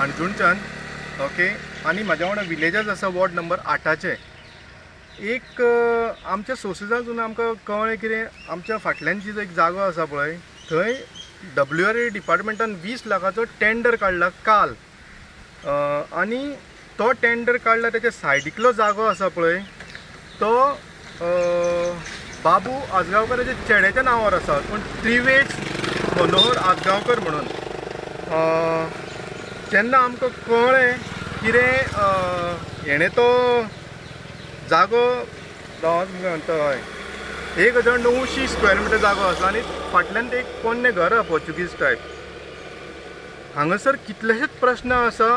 हणजूणच्यान. Okay, आनी म्हाज्या वांगडा विलेजर्स आसा वॉर्ड नंबर 8चे. एक आमच्या सोर्सीसांतून आमकां कळ्ळें कितें, आमच्या फाटल्यान जी एक जागो आसा पळय, थंय WRA डिपार्टमेंटान 20 लाखाचो टेंडर काडला काल. आनी तो टेंडर काडला तेच्या सायडीकलो जागो आसा पळय तो बाबू आजगांवकराच्या चेड्याच्या नांवार आसा, पूण त्रिवेज मनोहर आजगांवकर म्हणून. जेन्ना आमकां कळ्ळें कितें हेणें तो जागो म्हणटा, हय 1900 स्क्वेअर मिटर जागो आसा आनी फाटल्यान ते एक पोन्नें घर आसा पोर्चुगीज टायप. हांगासर कितलेशेच प्रस्न आसा,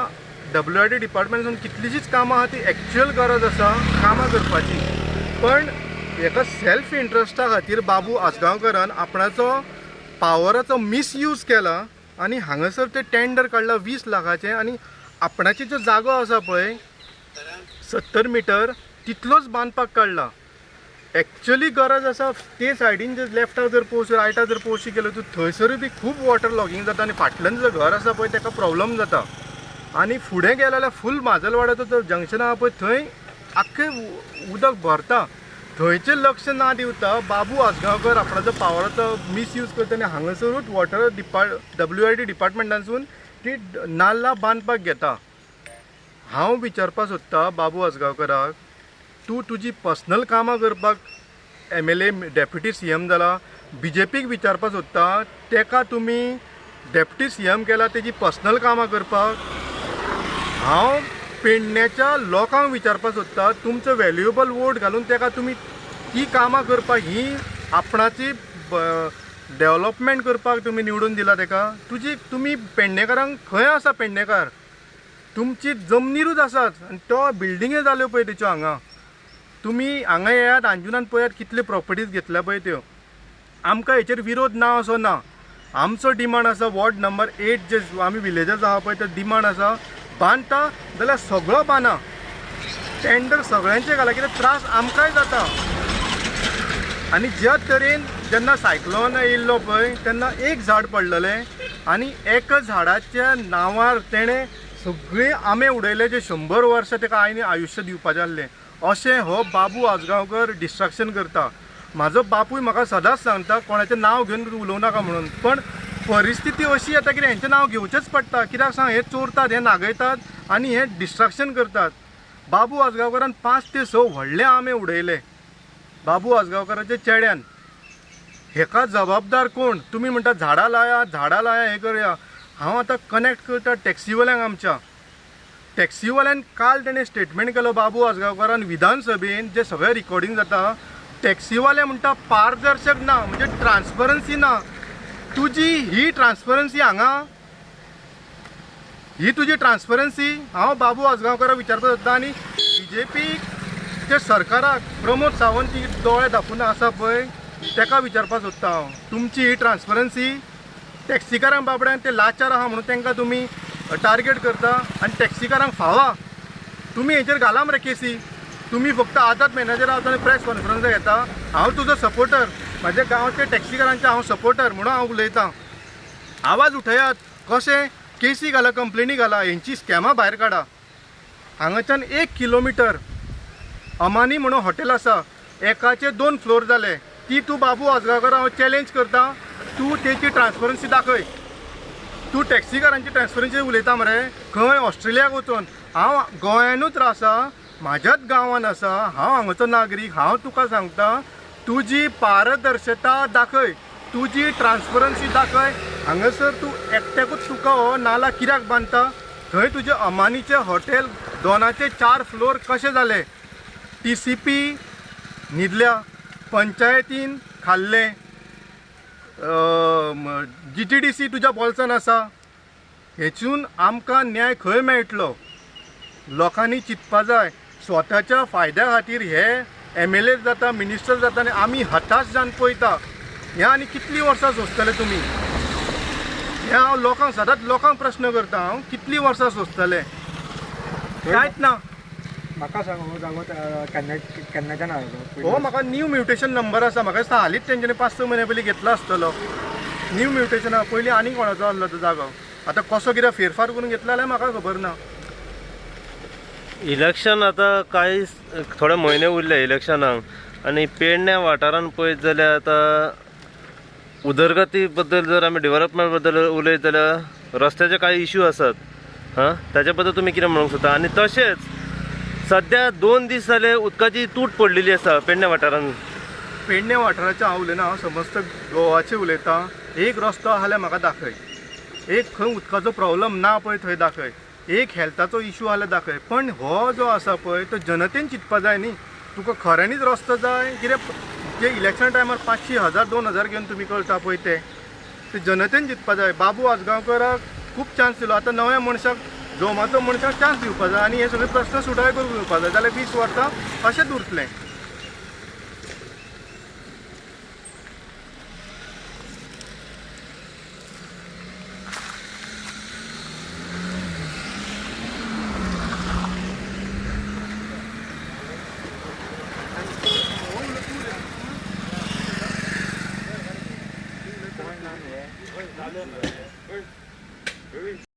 WRD डिपार्टमेंटान कितलीशींच कामां आहा, ती एक्चुअल गरज आसा कामां करपाची, पण हेका सेल्फ इंट्रस्टा खातीर बाबू आजगांवकरान आपणाचो पावराचो मिसयूज केला आनी हांगासर ते टेंडर काडला 20 लाखाचें आनी आपणाची जो जागो आसा पळय 70 मिटर तितलोच बांदपाक काडला. एक्चुअली गरज आसा ते सायडीन जर लेफ्टाक जर पळोवशी रायटाक जर पळोवशी गेलो तूं थंयसरूय बी खूब वॉटर लॉगींग जाता आनी फाटल्यान जो घर आसा पळय तेका प्रॉब्लम जाता. आनी फुडें गेले जाल्यार फूल माजलवाड्याचो जो जंक्शन आहा पळय थंय आख्खें उदक भरता. थंयचें लक्ष ना दिवता बाबू आजगांवकर आपणाचो पावराचो मिसयूज करता आनी हांगासरूच वॉटर WRD डिपार्टमेंटांसून ती नाल्ला बांदपाक घेता. हांव विचारपाक सोदता बाबू आजगांवकराक, तूं तुजी पर्सनल कामां करपाक MLA deputy CM जाला, BJPक विचारपाक सोदता तेका तुमी डेप्युटी CM केला तेजी पर्सनल कामां करपाक. हांव पेडण्याच्या लोकांक विचारपाक सोदता, तुमचो व्हॅल्युएबल वोट घालून तेका तुमी ती कामां करपाक, ही आपणाची डेवलपमेंट करपाक तुमी निवडून दिला तेका. तुजी तुमी पेडणेकारांक खंय आसा, पेडणेकार तुमची जमनीरूच आसात आनी तो बिल्डिंग्यो जाल्यो पळय तेच्यो हांगा. तुमी हांगा येयात अंजुनान पळयात कितल्यो प्रॉपर्टीज घेतल्या पळय त्यो. आमकां हेचेर विरोध ना असो ना, आमचो डिमांड आसा वॉर्ड नंबर 8 जे आमी विलेजर्स आहा पळय ते डिमांड आसा, बांदता जाल्यार सगळो बांदा, टेंडर सगळ्यांचे घाला, कित्याक त्रास आमकांय जाता. आनी ज्या तरेन जेन्ना सायक्लोन येयल्लो पळय तेन्ना एक झाड पडलेलें आनी एका झाडाच्या नांवार तेणें सगळीं आंबे उडयले जे 100 वर्सां तेका आयने आयुश्य दिवपाचें आसलें. अशें हो बाबू आजगांवकर डिस्ट्रक्शन करता. म्हाजो बापूय म्हाका सदांच सांगता कोणाचें नांव घेवन उलोवं नाका म्हणून, पण परिस्थिती अशी येता की हेंचें नांव घेवचेंच पडटा. कित्याक सांग, हे चोरतात, हे नागयतात आनी हे डिस्ट्रक्शन करतात. बाबू आजगांवकरान 5 ते 6 व्हडले आंबे उडयले बाबू आजगांवकराच्या चेड्यान. हेका जबाबदार कोण? तुमी म्हणटा झाडां लाया झाडां लाया हें करया. हांव आतां कनेक्ट करता टॅक्सीवाल्यांक. आमच्या टॅक्सीवाल्यान काल तेणें स्टेटमेंट केलो बाबू आजगांवकरान विधानसभेन, जे सगळें रिकॉर्डींग जाता. टॅक्सीवाले म्हणटा पारदर्शक ना, म्हणजे ट्रान्सपरन्सी ना. तुजी ही ट्रान्सपरन्सी हांगा, ही तुजी ट्रान्सपरन्सी. हांव बाबू आजगांवकराक विचारपाक सोदता आनी BJPच्या सरकाराक, प्रमोद सावंत ती दोळे दाखोवन आसा पळय तेका विचारपाक सोदता हांव, तुमची ही ट्रान्सपरन्सी. टॅक्सीकारांक बाबड्यांक ते लाचार आहा म्हणून तांकां तुमी टार्गेट करता आनी टॅक्सीकारांक फावा तुमी हेचेर घाला मरे केसी. तुमी फक्त आझाद मॅनेजर आसा आनी प्रेस कॉन्फरन्स घेता. हांव तुजो सपोर्टर, म्हाज्या गांवच्या टॅक्सीकारांचे हांव सपोर्टर म्हणून हांव उलयतां. आवाज उठयात, कशें केसी घाला, कंप्लेनी घाला, हेंची स्कॅमां भायर काडा. हांगाच्यान 1 किलोमिटर अमानी म्हणून हॉटेल आसा, एकाचे 2 फ्लोर जाले. ती तूं बाबू आजगांवकर हांव चॅलेंज करता, तूं तेची ट्रान्सपरन्सी दाखय. तूं टॅक्सीकारांची ट्रान्सपरन्सी उलयता मरे, खंय ऑस्ट्रेलियाक वचून. हांव गोंयानूच आसा, म्हाज्याच गांवान आसा, हांव हांगाचो नागरीक. हांव तुका सांगता, तुजी पारदर्शता दाखय, तुजी ट्रान्सपरन्सी दाखय. हांगासर तूं एकट्याकूच तुका हो नाला कित्याक बांदता? थंय तुजे अमानीचें हॉटेल 2 4 फ्लोर कशें जाले? TCP न्हिदल्या, पंचायतीन खाल्लें, GTDC तुज्या बोल्सान आसा. हेचून आमकां न्याय खंय मेळटलो? लोकांनी चिंतपा जाय. स्वताच्या फायद्या खातीर हे MLA जाता, मिनिस्टर जाता आनी आमी हताश जावन पळयता. हें आनी कितलीं वर्सां सोंसतले तुमी? हें हांव लोकांक सदांच लोकांक प्रश्न करता, हांव कितलीं वर्सां सोंसतले? कांयच ना. म्हाका सांग, हो जागो केन्ना केन्नाच्यान आसलो? हो म्हाका न्यू म्युटेशन नंबर आसा, म्हाका दिसता हालींच तेंच्यांनी 5-6 म्हयन्या पयलीं घेतला आसतलो. न्यू म्युटेशन पयलीं आनी कोणाचो आसलो तो जागो. आतां कसो कितें फेरफार करून घेतला जाल्यार म्हाका खबर ना. इलेक्शन आतां कांय थोडे म्हयने उरले इलेक्शनाक आनी पेडण्या वाठारान पळयत जाल्यार आतां उदरगती बद्दल जर आमी डेवलपमेंट बद्दल उलयत जाल्यार रस्त्याचे कांय इश्यू आसात. हां, ताच्या बद्दल तुमी कितें म्हणूंक सोदता? आनी तशेंच सद्या 2 दीस जाले उदकाची तूट पडलेली आसा पेडण्या वाठारान. पेडणे वाठाराचें हांव उलयना, हांव समस्त गोवाचें उलयतां. एक रस्तो आसा जाल्यार म्हाका दाखय, एक खंय उदकाचो प्रॉब्लम ना पळय थंय दाखय, एक हेल्थाचो इशू आसल्यार दाखय. पण हो जो आसा पळय तो जनतेन चिंतपा जाय न्ही. तुका खऱ्यांनीच रस्तो जाय कितें जे इलेक्शन टायमार 500 1000 2000 घेवन तुमी करता पळय ते ते जनतेन चिंतपा जाय. बाबू आजगांवकराक खूब चान्स दिलो, आतां नव्या मनशाक जोमाचो मनशाक चान्स दिवपा जाय आनी हे सगळे प्रस्न सुटावे करून घेवपा जाय, जाल्यार 20 वर्सां अशेंच उरतलें.